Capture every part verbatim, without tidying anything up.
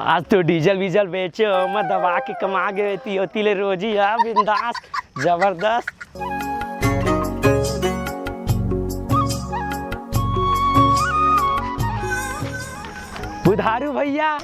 आज तो डीजल वीजल बेचे, ओमा दबा के कमा गे, ती ओती ले रोजी ह, बिंदास, जबरदस्त। बुधारू भैया।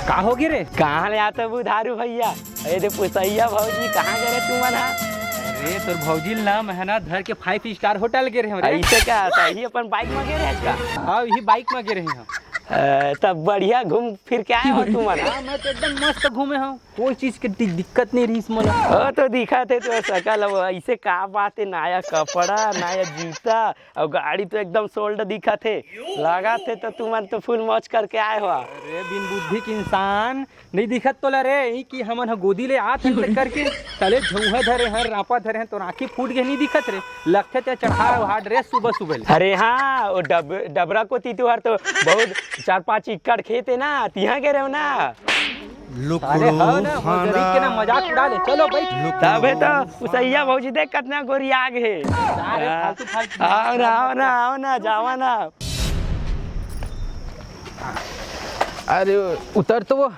का हो गे रे? कहाँ ले आते बुधारू भैया? अरे दे पुसैया भौजी, कहाँ गे रे तुमन हा? अरे तोर भौजी ल ना, मैं ह ना धर के five star hotel गे रहे हंव रे। ऐसे का? त इही अपन bike म गे रहे का? हाँ, इही bike म गे रहे हंव। अ, तब बढ़िया घूम फिर के आए हो तुमन हा? हाँ, मैं तो एकदम मस्त घूमे हंव, कोई चीज के दि-, दिक्कत नहीं रहीस मोला। ओ तो दिखत हे तोर सकल, अब ऐसे का बात हे, नया कपड़ा, नया जूता, अउ गाड़ी तो एकदम sold दिखत हे। लागत हे तो तुमन तो full मौज करके आए हो। अरे बिन बुद्धि के इंसान, नहीं दिखत तोला रे, ई कि हमन ह गोदी ले आत हन करके, तले झौंहा धरे हन, रापा धरे हन, तोर आँखी फूट गे, नहीं दिखत रे। लगथे ते चढ़ा ओढ़ा dress सुबह सुबह ले। अरे हाँ, वो डब-, डबरा कोती तुहर तो बहुत चार पाँच एकड़ खेत हे ना, तिहाँ गे रहे हो ना। अरे हव ना, वो गरीब के ना मजाक उड़ा ले। चलो बैठ। तबे तो उसैया भौजी देख कतना गोरी आग हे। अरे फालतू, फालतू। आओ ना, आओ ना, आओ ना, जावा ना। अरे उतर तो वो।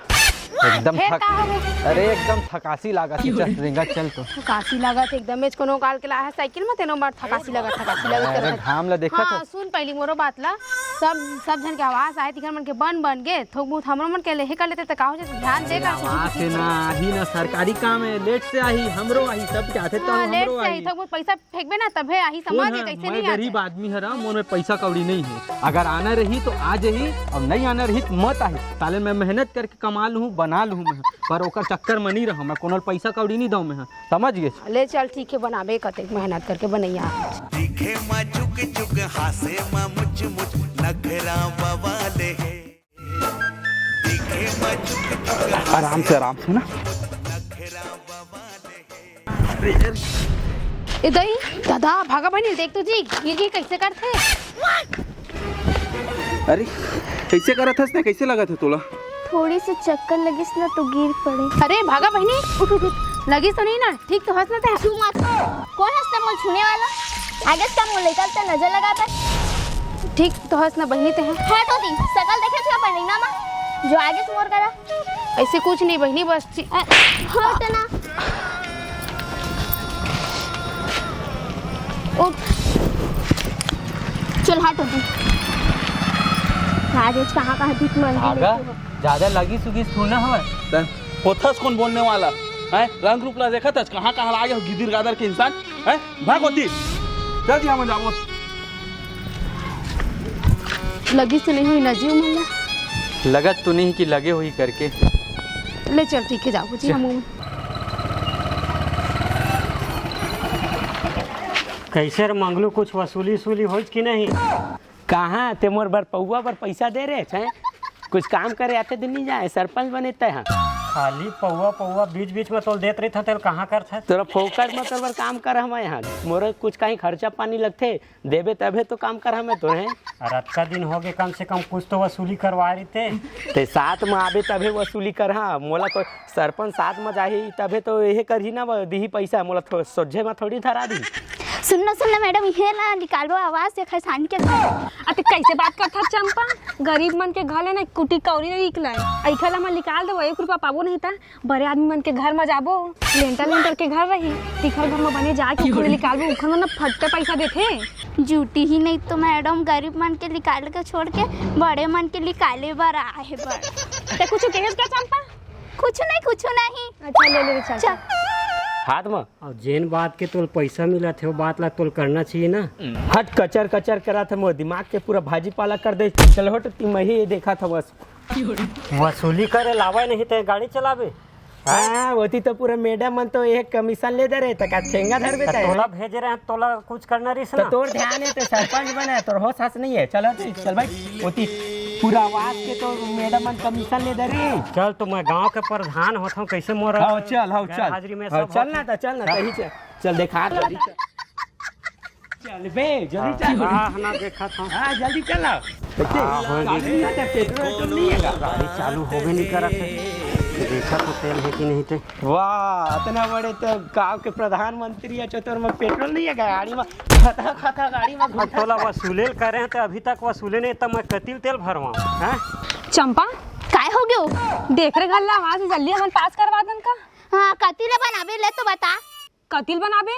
एकदम फेर थक-, का हो गे? अरे एकदम थकासी लागत हे, चल रेंगा चल तो। थकासी लागत हे एकदम, एच कोनो काल के ला हे साइकिल में, तेनो बार थकासी लागत, थकासी लागत अरे करत हे। घाम ला देखत हाँ, हस? सुन पहली मोरो बात ला, सब, सब झन के आवाज आए, तिखर मन के बन बन गे, थोक बहुत हमरो मन के लेहे कर लेते त का हो जाते, ध्यान दे कर आवाज से ना आही ना, सरकारी काम हे, late से आही, हमरो आही, सब जाते तो हाँ, late हमरो से आही, आही। थोक बहुत पैसा फेंकबे ना, तबे आही, समझ सुन, गे, कैसे मैं नहीं आते। गरीब आदमी हरा, मोर में पैसा कौड़ी नहीं हे। अगर आना रही तो आ जाही, अउ नहीं आना रही तो मत आही। साले मैं मेहनत करके कमा लूँ, बना लूँ मैं, पर ओकर चक्कर में नहीं रहूँ मैं, कोनो ल पैसा कौड़ी नहीं दऊँ मैं, समझ गे? ले चल, ठीक हे, बनाबे कतेक मेहनत करके बनैया। दिखे मा चुक चुक, हासे मा मुच मुच, नखरा बवाले हे। आराम से, आराम से ना। ए दई, दादा, भागा बहिनी, देख तो जी, गिर गिर कैसे करथे। अरे, कैसे करत हस ना, कैसे लगत हे तोला? थोड़ी सी चक्कर लगिस ना तो गिर पड़े। अरे भागा बहिनी, उठ, उठ, उठ। लगिस तो नहीं ना, ठीक तो हस ना ते? छू मत। कोन हस ते मोला छूने वाला? आगे से का मोला लइका ते नजर लगाबे? ठीक तो हस ना बहिनी ते? हट होती, सकल देखे छुआ पड़नी ना माँ। जो आगे से मोर करा। ऐसे कुछ नहीं बहिनी, बस ची- अ, हट ना। उठ। चल हट होती। आज, आज कहाँ कहाँ भीख मांगी भागा, लेके हो। ज्यादा लगिस उगिस थोड़ा ना हवय। तैं होथस कोन बोलने वाला? हैं? रंग रूप ला देखत हस, कहाँ कहाँ ला आगे हो गिदिर गादर के इंसान? हैं? भाग होती। चल जी, हमन जाबो। लगिस तो नहीं होही ना जी उमन ला? लगत तो नहीं कि लगे होही करके। ले चल, ठीक हे, जाबो जी चल। हम। कैसे रे मंगलू, कुछ वसूली वसूली होइस कि नहीं? कहाँ ते मोर बर पौवा बर पैसा दे रहे हैं? कुछ काम करे आते दिन नहीं जाए, सरपंच बने तय हाँ। खाली पौवा पौवा बीच बीच में तोल देत रही था, तेल कहाँ कर था? तोरा फोकट में तोर बर काम कर हम यहाँ, मोर कुछ कहीं खर्चा पानी लगथे, देबे तभे तो काम करहा मैं तोरे। अरे अतका दिन हो गए, कम से कम कुछ तो वसूली करवा रही थे। ते साथ में आबे तभे वसूली करहा, मोला कोई सरपंच साथ में जाही तभे तो यही करही ना, वो दीही पैसा, मोला थो-, सोझे में थोड़ी धरा दी। सुन ना, सुन ना मैडम, इहे ला निकालबो आवाज से खैसानी के घर। अते कैसे बात करथा चंपा? गरीब मन के घर ले ना कुटी कौड़ी नहीं निकले। ऐखा ला मैं निकाल देबो, एक रुपया पाबो नहीं था। बड़े आदमी मन के घर म जाबो, लेंटर लेंटर के घर रही, तिखर घर म बने जाके उखर निकालबो, उखर मन फट्टे पैसा देथे। जूटी ही नहीं तो मैडम, गरीब मन के निकाल के छोड़ के बड़े मन के निकाले बर आए हे बर। ते कुछ कहेस का चंपा? कुछ नहीं, कुछ नहीं। अच्छा, ले ले, चल, चल। चल। हाथ म। अब जेन बात के तोल पैसा मिलत हे, वो बात ला तोल करना चाहिए ना। हट, कचर कचर करत हे, मोर दिमाग के पूरा भाजी पाला कर दे। चल हट, ती मैं ही देखा था बस। वसूली करे लावे नहीं ते गाड़ी चलावे। हाँ, होती तो पूरा मैडम मन तो एक कमीशन ले दे रहे, तो का ठेंगा धर बेटा है? तोला भेजे रहे, तोला कुछ करना रही तो ना। तोर ध्यान है, तो सरपंच बना है, तोर होश हस नहीं है। चलो ठीक, चल भाई, होती पूरा आवाज के तो मैडम मन कमीशन ले दे रही। चल, तो मैं गांव के प्रधान होत हूँ, कैसे मोर हाँ, चल, हाँ, गैर चल। हाजिरी में हाँ, सब चल होत ना, तो चल ना, हाँ। तो ही चल, चल देखा, जल्दी चल। चल बे, जल्दी चल। हाँ, हाँ, ना देखा था। हाँ, जल्दी चल ना। हाँ, हो गाड़ी गई। में ना तेल, पेट्रोल वेट्रोल नहीं है का? गाड़ी चालू होबे नहीं करत है। देखा तो तेल है कि नहीं ते। वाह, इतना बड़े तो गांव के प्रधानमंत्री है, चतुर में पेट्रोल नहीं है का गाड़ी में? खता, खता गाड़ी में अब घूमता तोला है। वसूले करे हैं तो अभी तक वसूले नहीं, तब मैं कतिल तेल भरवाऊँ, हैं? चंपा, का क्यों? देख रे, घर ला आवाज जल्दी हमन पास करवा दन का। हाँ, कति ले बनाबे, ले तो बता। कति ले बनाबे?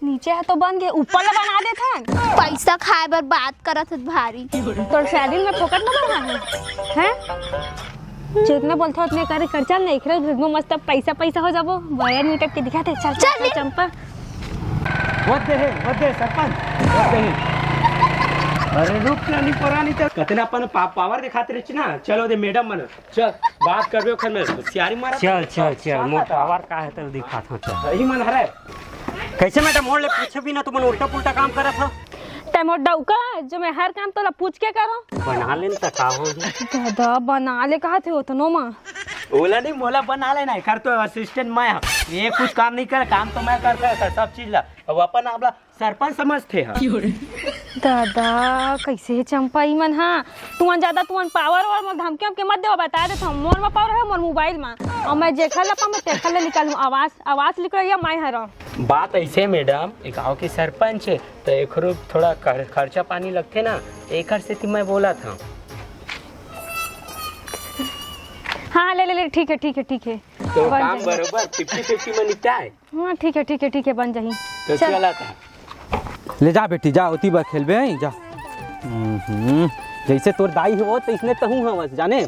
नीचे ह तो बन गे, ऊपर ला बना देथन। पैसा खाए बर बात करत हस भारी। तोर सैलरी में फोकट न बना है, हैं? जितना बोलथो उतने करे कर, चल ना, एकरे घर में मस्त पैसा पैसा हो जाबो। बड़ा नीटक के दिखा थे, चल, चल, चल, चल। चंपा। वद्दे हे, वद्दे सरपंच, वद्दे हे। अरे रुक ना, नहीं परा नहीं तो कतना अपन पा-, पावर दिखाते रहे ना। चलो दे मैडम मन। चल, बात करबे ओखर में, होशियारी मारा। चल, चल, चल, मोर पावर का है, तब दिखात हूँ, चल। सही मन हरे। कैसे मैडम, मोर ले पूछे बिना तुमन उल्टा पुल्टा काम करत हो? तै मोर डौका, जो मैं हर काम तोला पूछ के करो। बना लेन त का हो गया? दादा, बना ले कहा थे ओतनो मा। ओला नहीं, मोला बना लेना है, कर तो असिस्टेंट मैं हूँ। ये कुछ काम नहीं कर, काम तो मैं करता है, सब चीज ला। अब अपन आपला सरपंच समझते हैं। दादा, कैसे हे चंपा ई मन? हाँ, तुमन ज्यादा तुमन पावर और मोर धमकी हमके मत देवा, बता देत हूँ। मोर में पावर है, मोर मोबाइल में। और मैं जेखर ला पाऊँ, मैं तेखर ले निकालूँ। आवाज, आवाज निकल या मैं हरा। बात ऐसे मैडम, एक गाँव की सरपंच है, तो एकरो थोड़ा खर-, खर्चा पानी लगते ना, एकर सेती मैं बोला था। हाँ, ले, ले, ले, ठीक है, ठीक है, ठीक है। तो बन काम जाएगा। बरोबर फिफ्टी फिफ्टी में निपटा है। हाँ, ठीक है, ठीक है, ठीक है, बन जाही। तो चल। चला था। ले जा बेटी, जा, ओती बर खेलबे, आई जा। हम्म, जैसे तोर दाई हो, तो इसने तहूँ हवस, जाने।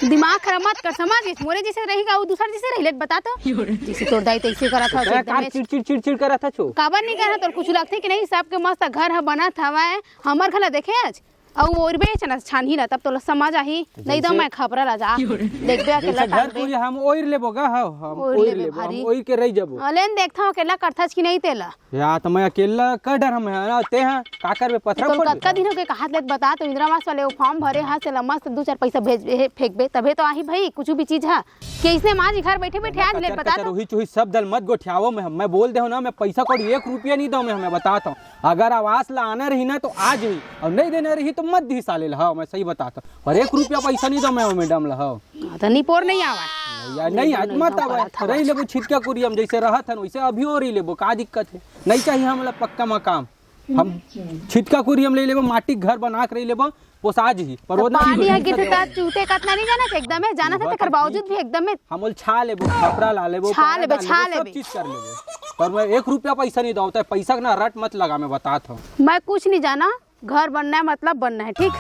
दिमाग खराब मत कर, समझ गए? मोरे जैसे रही का, वो दूसर जैसे रही, ले बता तो। जैसे तोर दाई तैसे करत हवस, तो एकदम कार चिड़, चिड़, चिड़, चिड़ करत हवस। काबर नहीं करत? तोर कुछ लगथे कि नहीं? सबके मस्त घर ह बनत हवय, हमर घर ला देखे आज। अउ ओइरबे चना छानही ला, तब तोला समझ आही। नहीं तो जैसे मैं खपरा ला जा। देखबे अकेला जैसे घर टांगबे। पूरी हम ओइर लेबो गा, हाँ, हम ओइर ओइर लेबे लेबो, हम भारी। ओइर के रह जाबो। अलेन देखथव अकेला करथस कि नहीं तेला। या तो मैं अकेला कर डर हम है ना, ते हैं, का करबे, पथरा तोर फोड़ कतका देबे। दिन हो गए कहात ले बता, तो इंदिरा आवास वाले वो फॉर्म भरे हाँ, सेला मस्त दू चार पैसा भेज, हे, फेंकबे, तभे तो आही भाई, कुछ भी चीज है। कि इसने माँ जी घर बैठे बैठे आज ले कचर बता कचर तो। उही चुही सब दल मत गोठियावो, मैं, मैं बोल दे हूँ ना, मैं पैसा कौड़ी एक रुपया नहीं दो, मैं, मैं बतात हूँ। अगर आवास ला आना रही ना तो आ जाही, और नहीं देना रही तो मत दी साले ला, हाँ, मैं सही बताता हूँ। और एक रुपया पैसा नहीं दो मैं मैडम ला, हाँ। हाँ, तो निपोर नहीं आवा। यार, नहीं, आज मत आवा। रही लेबो छिटका कुरियम जैसे रहत हन, वैसे अभी और ही लेबो, का दिक्कत है? नहीं चाहिए हमला पक्का मकान। हम छिटका कुरियम ले लेबो, माटी के घर बना के रही लेबो, पोसा जही। पर तो वो ना पानी है कि से तात चूते कतना नहीं जाना, एकदम है, जाना था, तेकर बावजूद भी एकदम है। हम बोल छा लेबो, खपरा ला लेबो, छा लेबे, छा लेबो, सब चीज कर लेबो। पर मैं एक रुपया पैसा नहीं दो, तै पैसा के ना रट मत लगा, मैं बतात हूँ। मैं कुछ नहीं जाना, घर बनना है मतलब बनना है, ठीक?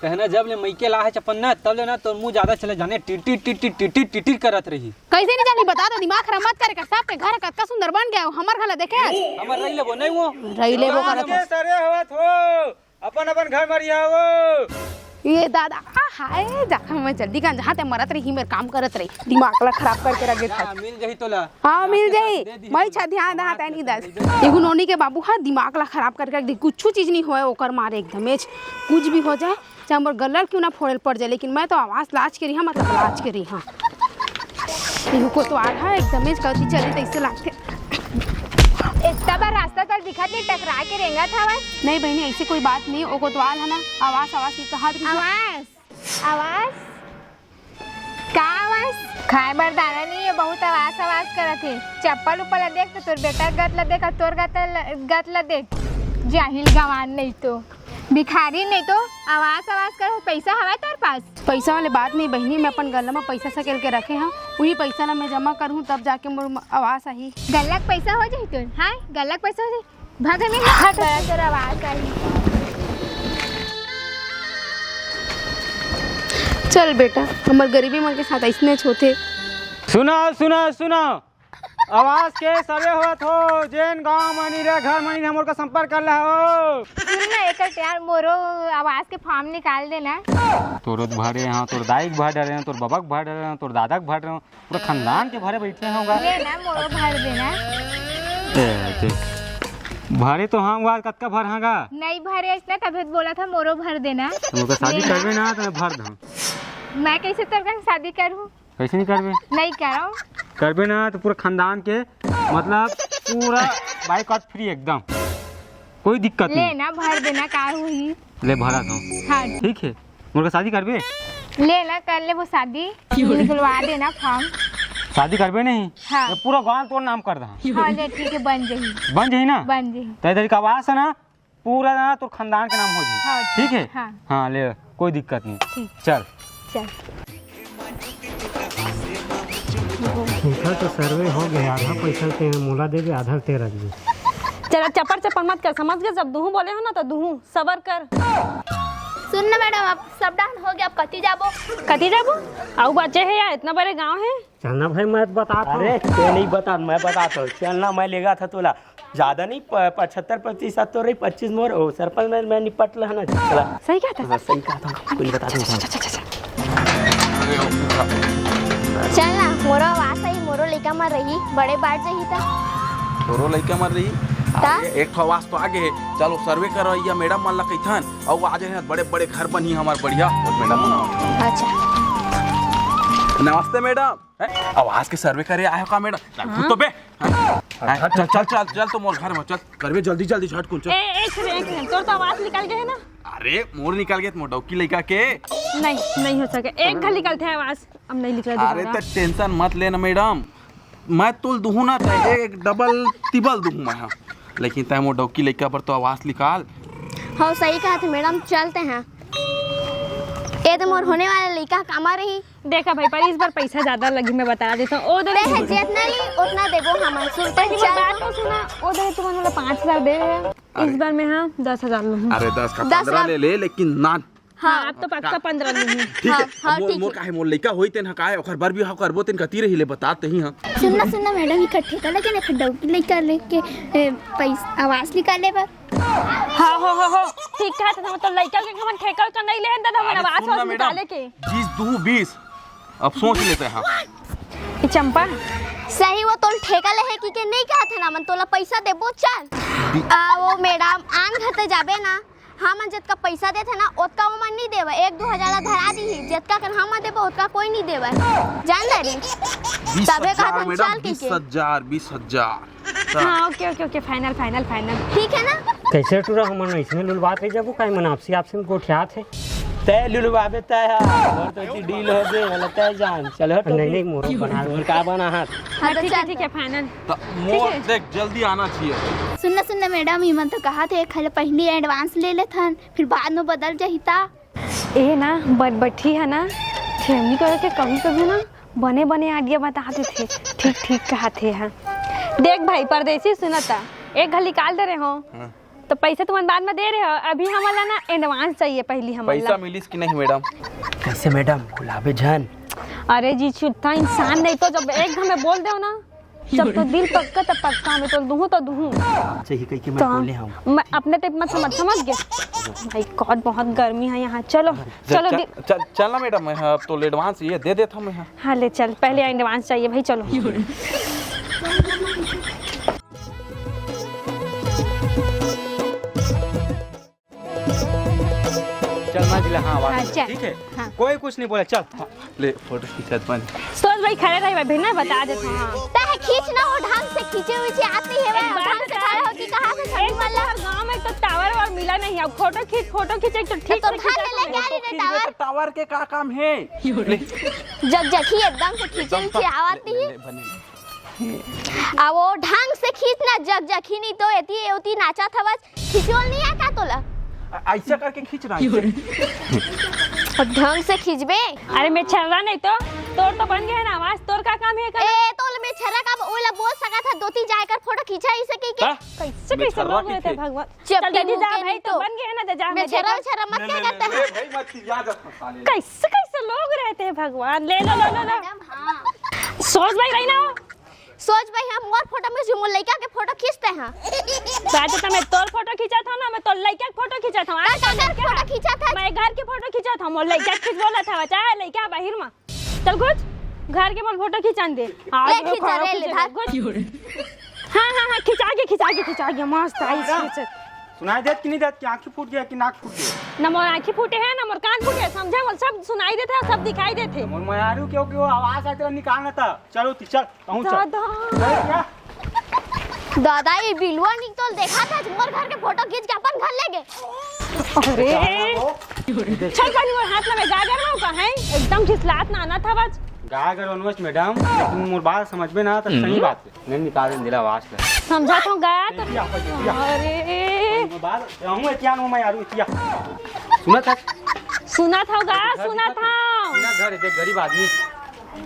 कहना जब ले मइके ला है चपन्ना, तब ले ना तोर मुंह ज्यादा चले जाने, टिटी टिटी टिटी टिटी करत रही। कैसे नहीं जानी, बता तो, दिमाग खराब मत करे कर, सबके घर कतका सुंदर बन गया, हमर घर ला देखे आज। हमर रही लेबो नहीं वो। रही लेबो करत के है। सरे होत हो, अपन अपन घर मरिया हो। ये दादा, आ, हाय, जा, मैं जल्दी का जहाँ ते मरत रही, मेरे काम करत रही, दिमाग ला खराब करके रख देता। हाँ, मिल जाही तोला। हाँ, मिल जाही। मैं अच्छा ध्यान रहा तैनी दस। एगो नोनी के बाबू हा दिमाग ला खराब करके रख दी, कुछ चीज नहीं होए ओकर मारे एकदमेच, कुछ भी हो जाए, चाहे मोर गला ल क्यों ना फोड़े ल पड़ जाए, लेकिन मैं तो आवास लाज के रही हाँ, मतलब लाज के रही हाँ। एहू कोतवाल हा एकदमेच कति चली तैसे लागथे। इतना बार रास्ता तल दिखत नहीं, टकरा के रेंगत हवय। नहीं बहिनी, ऐसी कोई बात नहीं, ओ कोतवाल है ना, आवास, आवास नहीं कहा रही। आवास, आवास, का आवास? खाए बर दाना नहीं है, बहुत आवास, आवास करत है। चप्पल उप्पल ला देख तो तोर बेटा गत ला देख, और तोर गत ला, गत ला देख, जाहिल गवान नहीं तो। भिखारी नहीं तो आवास आवास कर, पैसा हवय तोर पास? पैसा वाले बात नहीं बहिनी, मैं अपन गल्ला में पैसा सकेल के रखे हूँ, वही पैसा ला मैं जमा करूँ तब जाके मोर आवास आही। गल्ला के पैसा हो जाही तोर, हाँ गल्ला के पैसा हो जाही, भाग नहीं हट। बड़ा तोर आवास आही। चल बेटा, हमर गरीबी मन के साथ ऐसने होथे। सुना सुना सुना, आवास के सबे होत हो, जेन गांव मनी रे घर मनी रे, मोर का संपर्क कर ले हो। सुन ना, एक यार मोरो आवास के फॉर्म निकाल देना। तोरो तो भरे हैं, तोर दाई के भर डरे हैं, तोर बबा के भर डरे हैं, तोर दादा के भर डरे हैं, पूरा खानदान के भरे बैठे होगा। ले ना, मोरो भर देना। ए, देख। भरे तो हाँ हुआ, कतका भर हाँगा? नहीं भरे, इसने तभी तो बोला था मोरो भर देना। मोर का शादी ले ना। करबे ना तो मैं भर दूँ। मैं कैसे तोर का शादी करूँ? कैसे नहीं करबे? नहीं करो। करबे ना तो पूरा खानदान के, मतलब, पूरा बाइकआउट फ्री एकदम, कोई दिक्कत ले नहीं। ना, भर देना, का हुई? ले भरा दो। हाँ। ठीक है, मोर का शादी करबे? ले ना, कर ले वो शादी, निकलवा देना फॉर्म। शादी करबे नहीं? हाँ। तो पूरा गांव तोर नाम कर दहा। हाँ, ले, ठीक है, बन जाही। बन जाही ना? बन जाही। तो इधर का आवास है ना, पूरा ना तोर खानदान के नाम हो जाए। हाँ, ठीक है। हाँ। हाँ, ले, कोई दिक्कत नहीं। ठीक। चल। चल। एखर तो सर्वे हो गए, आधा पैसा ते मोला देबे, आधा ते रख दे। चला चपर चपर मत कर, समझ गए? जब दुहू बोले हो ना तो दुहू सबर कर। सुन ना मैडम, अब सब डान हो गया, अब कति जाबो? कति जाबो? आऊ बचे है यार, इतना बड़े गांव है। चलना भाई, मैं बता अरे ते नहीं बता, मैं बता तो चलना, मैं लेगा था तोला। ज्यादा नहीं, प-, पचहत्तर प्रतिशत तो रही, पच्चीस मोर, ओ, सरपंच में मैं निपट ला ना, चला। सही कहा था। हाँ, सही कहा था, कोई बता दो। चल ना, मोरो आवाज आई, मोरो लइका मर रही, बड़े बाढ़ जही था। मोरो लइका मर रही। ता? अरे, एक ठो आवाज तो आगे है, चलो सर्वे करवैया मैडम मन ला कहिथन, अउ आ जाए बड़े बड़े घर बनही हमार बढ़िया, मैडम। अच्छा। नमस्ते मैडम। हैं? आवास के सर्वे करे आए हो का मैडम? चल, हाँ। तो बे। हैं? चल, चल, चल, चल, तो मोर घर में चल। करबे जल्दी, जल्दी, झटकुन चल। ए, एक सेकंड, एक सेकंड, तोर तो आवास निकल गए है ना? अरे, मोर निकल गए, मोर डौकी लइका के। नहीं, नहीं हो सके, एक घर निकलते हैं आवास, अब नहीं निकला अरे, दोबारा। तो टेंशन मत लेना मैडम, मैं तुल दुहूँ ना, तय एक डबल, तिबल दुहूँ मैं, हाँ। लेकिन तय मोर डौकी लइका पर तो आवास निकाल। हाँ, सही कहा थे मैडम, चलते हैं। ए तो मोर होने वाला लइका कामा रही। देखा भाई, पर इस बार पैसा ज्यादा लगी, मैं बता देता हूँ। ओ दे, देख, जितना ली, उतना देबो हमन। सुन, पर पहली बार चल। बात तो सुना, ओ दे, तुमन मोला पाँच हजार दे रहे हैं। अरे। इस बार मैं, हाँ, दस हजार लूँ। अरे, दस का दस पन्द्रह हजार। ले ले, लेकिन ना। हाँ। हाँ, अब तो पक्का का? पन्द्रह लूँ। ठीक हाँ, है, हाँ, अब मोर, ठीक मोर है। काहे, मोर लइका होई तेन हा काय, ओखर बर भी हाँ करबो, तेन कती रही ले बता तही हाँ। सुनना, सुनना मैडम, इकट्ठे कर लेके ना, फिर डौकी लइका लेके, ए, पैसा, आवास निकाले बर। हाँ, हो, हो, हो, ठीक कहा था, मतलब लइका के हमन ठेका उका नहीं लेहन, दादा, हमन अरे आवास सुन ना वास मैडम, निकाले के। बीस दू बीस, अब सोच लेते हैं। ए चंपा। सही वो तोल ठेका ले है कि के नहीं कहा थे ना, मन तोला पैसा देबो, चल। बी- आ, वो मैडम, आन घर ते जाबे ना, हमन जतका पैसा देथे ना, ओतका ओमन नहीं देवे, एक दो हजार ला धरा दी ही, जतका कर हमन देबो, ओतका कोई नहीं देवे, जान दे रे। बीस तबे हजार कहत हन, मैडम, चल के बीस के। हजार, बीस हजार। हाँ, ओके, ओके, ओके, फाइनल, फाइनल, फाइनल। ठीक है ना? कैसे टूरा हमन इसमें लुलवा के जाबो, काहे मन आपसी, आपसी में गोठियात है। तय लुलवाबे तय हा, मोर तो इतनी डील हो गई, वाला तय जान। चल हट। नहीं, नहीं, मोरो बना। मोर का बना हाथ। हाँ, तो ठीक है, चल। ठीक है, फाइनल। तो मोर ठीक है। देख, जल्दी आना चाहिए। सुन ना, सुन ना मैडम, इमन तो कहा थे, खाली पहली एडवांस ले लेथन, फिर बाद में बदल जाही ता। ए ना, बटबट्ठी है ना, ठेमनी करके कभी-कभी ना बने-बने आइडिया बता देथे। ठीक, ठीक कहा थे, हाँ। देख भाई, परदेसी सुनता, एक घर निकाल दे रहे हो, हाँ। तो पैसा तुमन बाद में दे रहे हो, अभी हमन ला ना एडवांस चाहिए पहली हमन ला। पैसा मिलिस कि नहीं मैडम? कैसे मैडम, गुलाबे झन? अरे जी, छुट्टा इंसान नहीं तो जब एक घर में बोल दो ना, जब तो दिल पक्का, तब पक्का, मैं तो दुहूँ, तो दुहूँ। चाहिए कह के मैं तो बोले हम। मैं अपने टाइप मत समझ, समझ गए? My God, बहुत गर्मी है यहाँ। चलो, हाँ, चलो, चल, दि- चल, चल ना मैडम, मैं, हाँ, अब तो एडवांस ये दे देता हूँ मैं, हाँ। हाँ, ले चल, पहले एडवांस चाहिए भाई, चलो। चल, मैं दिला, हाँ, आवाज हाँ, दिला, चल। ठीक है? हाँ। कोई कुछ नहीं बोला, चल। हाँ, ले, फोटो खींचत बन। सोच भाई, खड़े रही भाई, बिना बता देता हूँ, हाँ। तय खींच ना, वो ढंग से खींचे हुए आती है, एक बात ढंग से बता। खड़ा होके कहाँ से सभी एक वाला? तो गाँव में तो टावर और मिला नहीं, अब फोटो खींच, फोटो खींच, एक तो ठीक तो से खींच। ले, ले, ले, ले, फोटो खींच, टावर। तो टावर के का काम है? ले। जग जखी एकदम से खींचे एकदम हुए आवाज ले, नहीं। ले, बने। आ वो ढंग से खींच ना, जग जखी नहीं तो एती ओती नाचा थवच। खिचोल नहीं है का तोला? अ-, ऐसा करके खींच रहा है। और ढंग से खींचबे। अरे मैं छर्रा नहीं तो, तोर तो बन गया है ना आवाज, तोर का काम है का? ए, तोल में छर्रा का, ओला बोल सका था, दोती जाए कर फोटो खींचा ही सके के? का? कैसे, मैं कैसे छर्रा लोग रहते हैं भगवान? चल, दीदी, जा भाई, तो बन गया है ना, जा, मैं छर्रा, छर्रा मत क्या करता है? भाई, मत याद रखना साले। कैसे, कैसे लोग रहते हैं भगवान? ले लो, लो, लो, लो। मैडम, हाँ। सोच भाई रही ना। सोच भाई, हम मोर फोटो में झूमर लइका के फोटो खींचते हैं। बात तो मैं तोर फोटो खींचा था ना, मैं तोर लइका के फोटो खींचा था। मैं काकर फोटो खींचा था? मैं घर के फोटो खींचा था, मोर लइका के खींच बोला था, चाहे लइका बाहिर में। चल कुछ घर के मोर फोटो खिंचान दे। आज ले खींचा रे, ले धर। हाँ, हाँ, हाँ, खिंचा के, खिंचा के, खिंचा के, मस्त आई। सुनाई देत कि नहीं देत कि आँखी फूट गया कि नाक फूट गया? ना मोर आँखी फूटे है, ना मोर कान फूटे है, समझे? मोर सब सुनाई देते हैं, सब दिखाई देते हैं। मोर मयारू क्यों, क्यों आवाज आते निकालना था। चलो ती, चल। कहूँ चल। दादा। अरे क्या? दादा, ये बिलुआ निक तो देखा था, मोर घर के फोटो खींच के अपन घर ले गए। अरे। चल, पहले मोर हाथ लगे, गागर में का है? एकदम झिसलात ना आना था बस। गागर अनुवच मैडम, लेकिन मोर बात समझ में ना, तो सही बात है। नहीं निकाल दिला आवाज ले। समझा था गा तो। या, या। अरे। मोर बात, रहूँ है क्या, नो मैं यारू, क्या? सुना था? सुना था गा, घर सुना दिखा था। सुना घर है, देख, गरीब आदमी।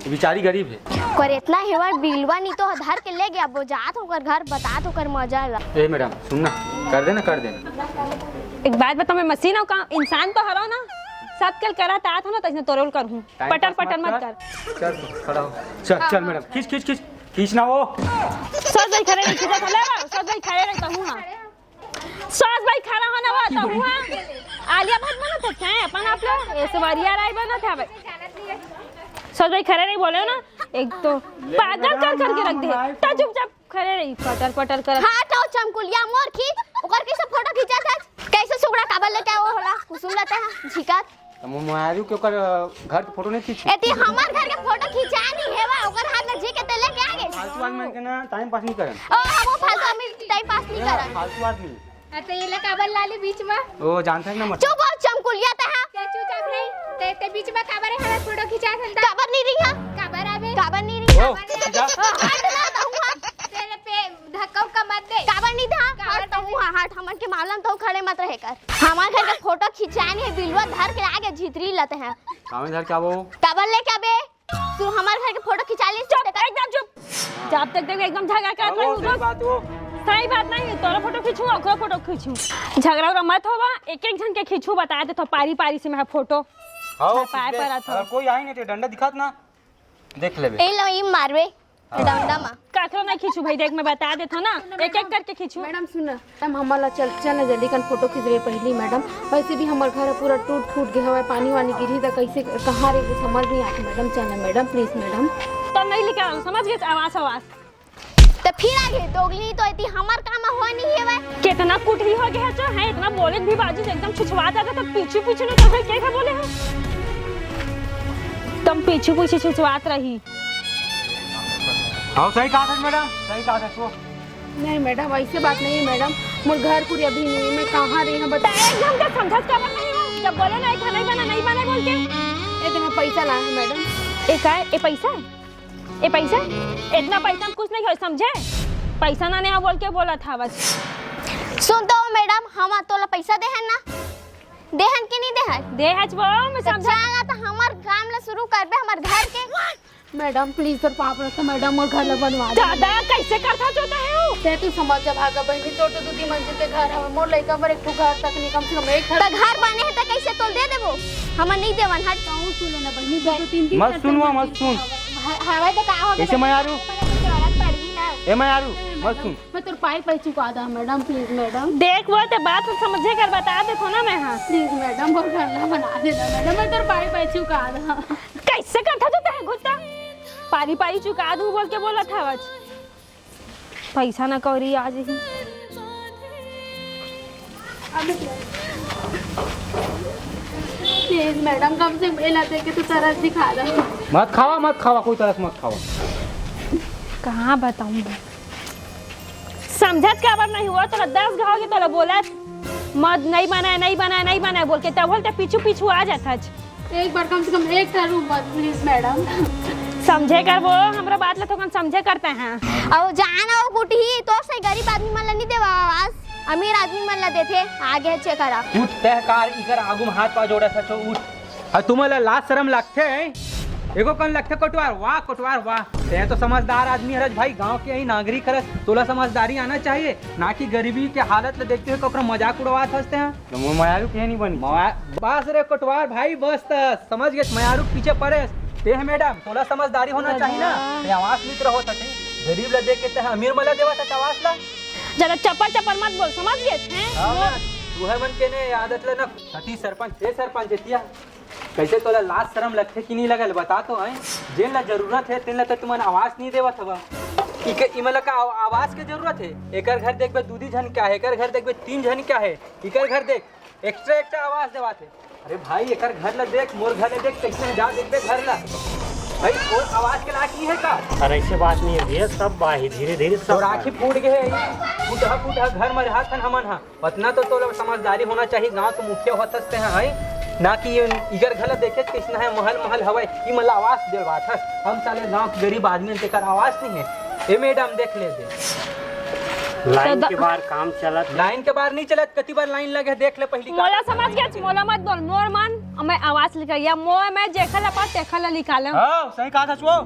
बेचारी गरीब हे। ओकर एतना हेवय, बिलवा नी तो धर के ले गया, वो जात ओकर घर, बतात ओकर मजा ला। ए मैडम, सुन ना, कर दे ना, कर दे ना। एक बात बताओ, मैं मशीन हूँ का? इंसान तो हरो ना, सब के करत आत हो ना, तइसने तोरे ल करहूँ। टाइम पटर पास पटर मत मत कर। कर। चल तू, खड़ा हो। चल, चल मैडम, खींच, खींच, खींच, खींच ना वो। सच भाई खड़े रही, खींचा था, ले रहा, सच भाई खड़े रही, कहूँ हाँ। सच भाई खड़ा होना हुआ, तो हुआ। आलिया भट्ट बनत है क्या अपन आप लोग? ऐश्वर्या राय बनत है भाई। सच भाई खड़े रही बोले हो ना, एक तो पागल कर करके रख दे। तो चुपचाप खड़े रही, पटर पटर कर। हाँ, तो चमकुलिया मोर खींच, ओकर कैसे फोटो खींचा था? कैसे सुगड़ा काबर लेके आओ होला? कुसुम रहता है, झिकात। त मोर मारू के ओकर, अ, घर के फोटो नहीं खींची। एती हमार घर के फोटो खिंचा नहीं हेवा, ओकर हाथ में जी के ते लेके आ गए। फालतू आदमी मन के ना टाइम पास नहीं करन। ओ, हम वो फालतू आदमी टाइम पास नहीं हाँ, करन। फालतू आदमी। अ, ते ये ला काबर लाली बीच में? ओ, जानता है ना मत। चुप हो, चमकुलिया ते हा। ते चुपचाप रही। ते, ते बीच में काबर है, हमार फोटो खिंचा था। काबर नहीं रही है? काबर आवे? काबर नहीं रही है? ओ, जा। ओ, हट ना, तो हुआ। तेरे पे धक्का उक्का मत दे। काबर नहीं था? काबर हट, तो हुआ, हट, हमन के मालूम तो खड़े मत रहे कर। हमार घर के फोटो खिंचानी है, बिलवा धर के आगे झितरी लते हैं। कामे धर के आबो? काबर लेके आबे? तू हमार घर के फोटो खिंचा ली? चुप, एकदम चुप। जब तक देखो एकदम झगड़ा करत हाँ, वो रहू, सही बात वो। सही बात नहीं, तोरा फोटो खींचू, ओकरो फोटो खींचू। झगड़ा उगड़ा मत होवा, एक एक झन के खींचू, बता दे तो पारी पारी से मैं फोटो। हाँ, वो मैं पार खींच दे। पर आता हूँ। अगर कोई आई नहीं तो डंडा दिखात ना, देख लेबे। ए लो, ई मारबे। डंडा मा। काकरो नहीं खींचू भाई, देख मैं बता देत हूँ ना, एक एक करके खींचू। मैडम सुन ना, मैडम हमार ला चल, चल ना जल्दी कन फोटो खींचबे पहली मैडम। वैसे भी हमार घर पूरा टूट फूट गए हवे, पानी वानी गिरी त कैसे कहाँ रे, वो समझ नहीं आती मैडम। चल ना मैडम, प्लीज मैडम। तो नहीं लेके आओ, समझ गए? आवास आवास। तो फिर आगे दोगली तो इतनी हमार काम हो नहीं है भाई। कितना कुटही हो गया है, है इतना बोले भी बाजी एकदम छुछवा जाता, तो पीछू पीछू ने कहा क्या बोले हो? तुम पीछू पीछू छुछवात रही। हाँ, सही कहा था मैडम, सही कहा था तू। नहीं मैडम, ऐसे बात नहीं है मैडम, मोर घर कुरिया भी नहीं है, मैं कहाँ रही हूँ बता। एक घंटा समझत काबर नहीं हो? जब बोले ना, एक नहीं बना, नहीं बना बोल के। इतना पैसा ला है मैडम। ए का है? ए पैसा है? ए पैसा है? इतना पैसा में कुछ नहीं हो, समझे? पैसा ना नहीं बोल के बोला था बस। सुन तो मैडम, हम तोला पैसा दे है ना? देहन कि नहीं देहन? दे हच वो, मैं तो समझा। चल ना, तो हमार काम ला शुरू करबे, हमार घर के। मैडम, प्लीज, तोर पाँव परत हँव मैडम, मोर घर ला बनवा दे। दादा, कैसे करथा जोता है वो? ते तू समझ जा भागा बहिनी, तोर तो दू तीन मंजिल के घर हवे, मोर लइका बर एक ठो घर तक नहीं, कम से कम एक घर। तो घर बने है तो कैसे तोल दे देबो? हम नहीं देवन, हट। कहूँ सुने ना बहिनी, दो, दो, तीन, तीन मत चार सुनवा, चार मत सुन। ह-, हवे तो का हो गया? कैसे मैं आ रही हूँ? मैंने कुछ औरत पड़ गई ना। ए, मैं आ रही हूँ, मत सुन। मैं तोर पाई पाई चुका दा मैडम, प्लीज मैडम। देख वो ते बात समझे कर बता देथों ना मैं, हाँ। प्लीज मैडम, मोर घर ला बना देना मैडम, मैं तोर पाई पाई चुका दा। कैसे करथा तू तहे गुस्सा? पारी पारी चुका दूँ बोल के बोलत हवच। पैसा ना कौड़ी आज ही। प्लीज मैडम, कम से कम एला दे के तू तरस दिखा दे। मत खावा, मत खावा, कोई तरस मत खावा। कहाँ बताऊँ मैं? समझत काबर नहीं हुआ? तोला दस घाव के तोला बोलत, मत, नहीं बनाए, नहीं बनाए, नहीं बनाए बोल के, तब बोलते पीछू पीछू आ जात हच। एक बार कम से कम एक ठा रूम बस, प्लीज मैडम। समझे कर वो, हमरा बात ला थोकन समझे करते हैं। अउ जान अउ कुटही, तोर से गरीब आदमी मन ला नहीं देवा आवास, अमीर आदमी मन ला देथे, आगे चेक करा। उठ तह कार, इकर आगू में हाथ पाँव जोड़त हच, उठ। अउ तुमन ला लाज शरम लगथे, हैं? एको कन लगथे कोटवार, वाह कोटवार, वाह। तैं तो समझदार आदमी हरस भाई, गांव के ही नागरिक हरस, तोला समझदारी आना चाहिए, ना कि गरीबी के हालत ला देखते हुए ककरो मजाक उड़वात हस तैं। तो मोर मयारू के नहीं बनी। मया-, बस रे कोटवार भाई, बस त समझ गए, मयारू के पीछे पड़े। ते है मैडम, तोला समझदारी होना चाहिए ना। दादा। ते आवास मित्र हो सके, गरीब ला देख के ते अमीर मन ला देवा था आवास ला। ज्यादा चपर चपर मत बोल, समझ गए हैं? हाँ, तू है मन के ने आदत ला ना, सती सरपंच, ए सरपंच, एतिया। कैसे तोला लाज शरम लगथे कि नहीं लगल, बता तो, हैं? जेन ला जरूरत है, तेन ला तो तुमन आवास नहीं देवत हवा। इके, इमन ला का आव-, आवास के जरूरत है? एकर घर देखबे, दू दी झन क्या है? एकर घर देखबे, तीन झन क्या है? इकर घर देख, एक्स्ट्रा, एक्स्ट्रा आवास देवात है। अरे भाई, एकर घर ला देख, मोर घर ला देख, कैसे है? जा देखबे घर ला। भाई, और आवास के लायक नहीं है का? अरे, ऐसे बात नहीं है भैया, सब बा ही, धीरे, धीरे सब और बा। आँखी फूट गए है, फूटहा, फूटहा घर में रहा थन हमन हा। अतना तो तोला समझदारी होना चाहिए, गांव के मुखिया होत हस ते हैं, ना कि ये इकर घर ला देखे कैसना है, महल महल हवय, ई मन ला आवास देवात हस। हम साले गांव के गरीब आदमी हन, तेकर आवास नहीं है। ए मैडम, देख ले दे। लाइन तो द- के बाहर काम चलत है। लाइन के बाहर नहीं चलत, कति बार लाइन लगे, देख ले पहली का। मोला समझ गया, मोला मत बोल, मोर मन मैं आवास लिखाया, मोय मैं जेखर ला पास तेखर ला निकालम। हाँ, सही कहा था वो।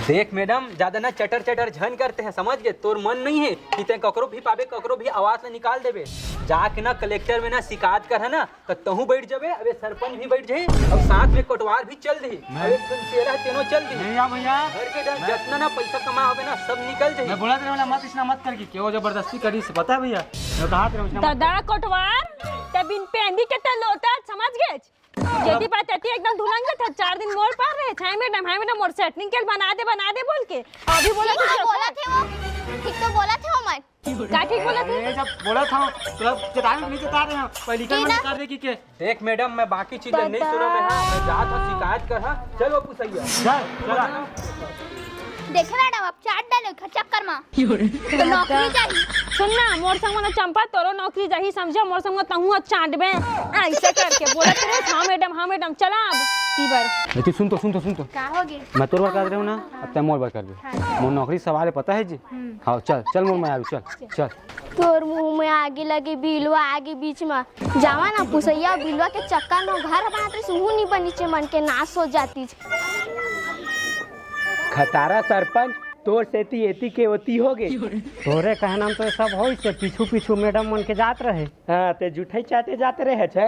देख मैडम, ज्यादा ना चटर चटर झन करते हैं, समझ गए? तोर मन नहीं है कि तैं ककरो भी पाबे, ककरो भी आवास ला निकाल देबे। जाके ना कलेक्टर में ना शिकायत कर, है ना, त तहूँ बैठ जाबे, अबे सरपंच भी बैठ जाही और साथ में कोटवार भी चल देही। मैं अब एक ठन चेला तेनो चल देही। नहीं यार भैया। घर के डर मैं जतना ना पैसा कमा होबे ना, सब निकल जाही। मैं बोला तेरे वाला मत, इसना मत करके, क्यों जबरदस्ती करी से पता है भैया? मैं कहा तेरे उसने मत दादा कोटवार, ते बिन पेंदी के ते लोटा, समझ गए? जेती पाते ती एकदम दुलंगे था, चार दिन मोर पार रहे, हाय मैडम, हाय मैडम, मोर सेटिंग के बना दे, बना दे बोल के। अभी बोला ठीक तो बोला थे वो, ठीक तो बोला थे वो मैं। का ठीक बोला थे? अरे, जब बोला था, तो अब चेतावनी नहीं चेता रहे हैं, पहली कल की मैंने ना? कर दे कि के? देख मैडम, मैं बाकी चीजें नहीं सुना मैं, हाँ, मैं जात हूँ शिकायत कर, हाँ, चलो पुसैया। चल, चल। देखे मैडम, अब चाट डालो खा चक्कर में। तो नौकरी चाहिए। सुन ना, मोर संग में चंपा, तोरो नौकरी जाही, समझे? मोर संग में तहूँ चाटबे, ऐसे करके बोलत रहे, हाँ मैडम, हाँ मैडम, चला अब। ती बर। ए, तू सुन तो, सुन तो, सुन तो। का हो गे? मैं तोर बर कर रहे हूँ ना, अब तैं मोर बर कर दे। हाँ। मोर नौकरी सवाल है, पता है जी? हम्म। हाँ, चल, चल मोर में आवे, चल, चल। तोर मुंह में आगी लगी, बिलवा आगी बीच में। जावा ना पुसैया, बिलवा के चक्कर में घर बनात रहिस, उहू नहीं बनीचे मन के नाश हो जातीच। खतारा सरपंच, तोर सेती एती के ओती हो गे। तोरे कहना में तो ये सब होइस हे, पीछू पीछू मैडम मन के जात रहे। हाँ, ते जुठई चाटे जात रहे छे।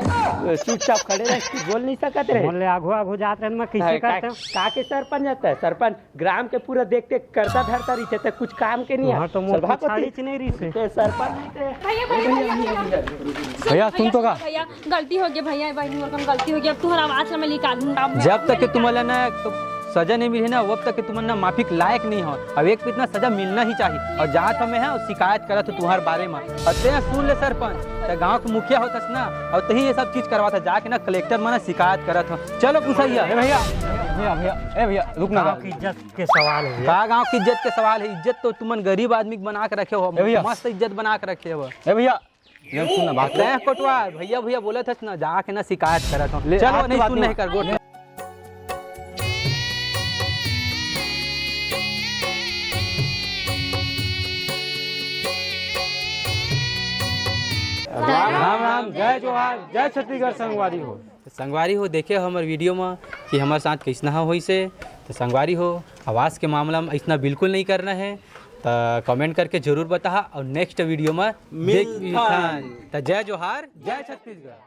चुपचाप खड़े रहे, कुछ बोल नहीं सकत रहे। बोले आघू आघू जात रहे, मैं कैसे हाँ, का, करते? का के सरपंच जाता है? सरपंच ग्राम के पूरा देख देख करता धरता रहिथे, ते कुछ काम के नहीं है। वहाँ तो मोर सरभा को पछाड़ी ती-, च नहीं रहिसे। ते सरपंच नहीं ते। भैया, भैया, भैया, भैया। भैया, सुन तो का। भैया, गलती हो गई भैया, बहनी, मोर कन गलती हो गई, अब तुहर आवास ला मैं निकाल दूंगा। जब तक के तुमन ला ना सजा नहीं मिली ना, वब तक के तुमन ना माफी के लायक नहीं हो। अब एक पे इतना सजा मिलना ही चाहिए। और जात हमें है और शिकायत करत हो तुम्हारे बारे में। और ते सुन ले सरपंच, ते गांव के मुखिया होतस ना, और तही ये सब चीज करवाता, जाके ना कलेक्टर में ना शिकायत करत हो। चलो पुसैया। ए भैया, भैया, भैया, ए भैया, रुक ना। गाँव की इज्जत के सवाल है भैया। का गाँव की इज्जत के सवाल है? इज्जत तो तुमन गरीब आदमी के बना के रखे हो, ए भैया। मस्त इज्जत बना के रखे हो। ए भैया, ये सुन ना बात। तैं कोटवार, भैया, भैया बोलत हस ना, जाके ना शिकायत करत हो। ले, चलो, आज तो नहीं बात सुन, नहीं। नहीं कर, गोठ। राम राम, जय जोहार, जय छत्तीसगढ़ संगवारी हो। तो संगवारी हो, देखे हो हमर वीडियो में कि हमारे साथ कैसना होइस हे। तो संगवारी हो, आवास के मामला में ऐसना बिल्कुल नहीं करना है। तो कमेंट करके जरूर बताहा और नेक्स्ट वीडियो में मिलथन। देख मिलथन। तो जय जोहार, जय छत्तीसगढ़।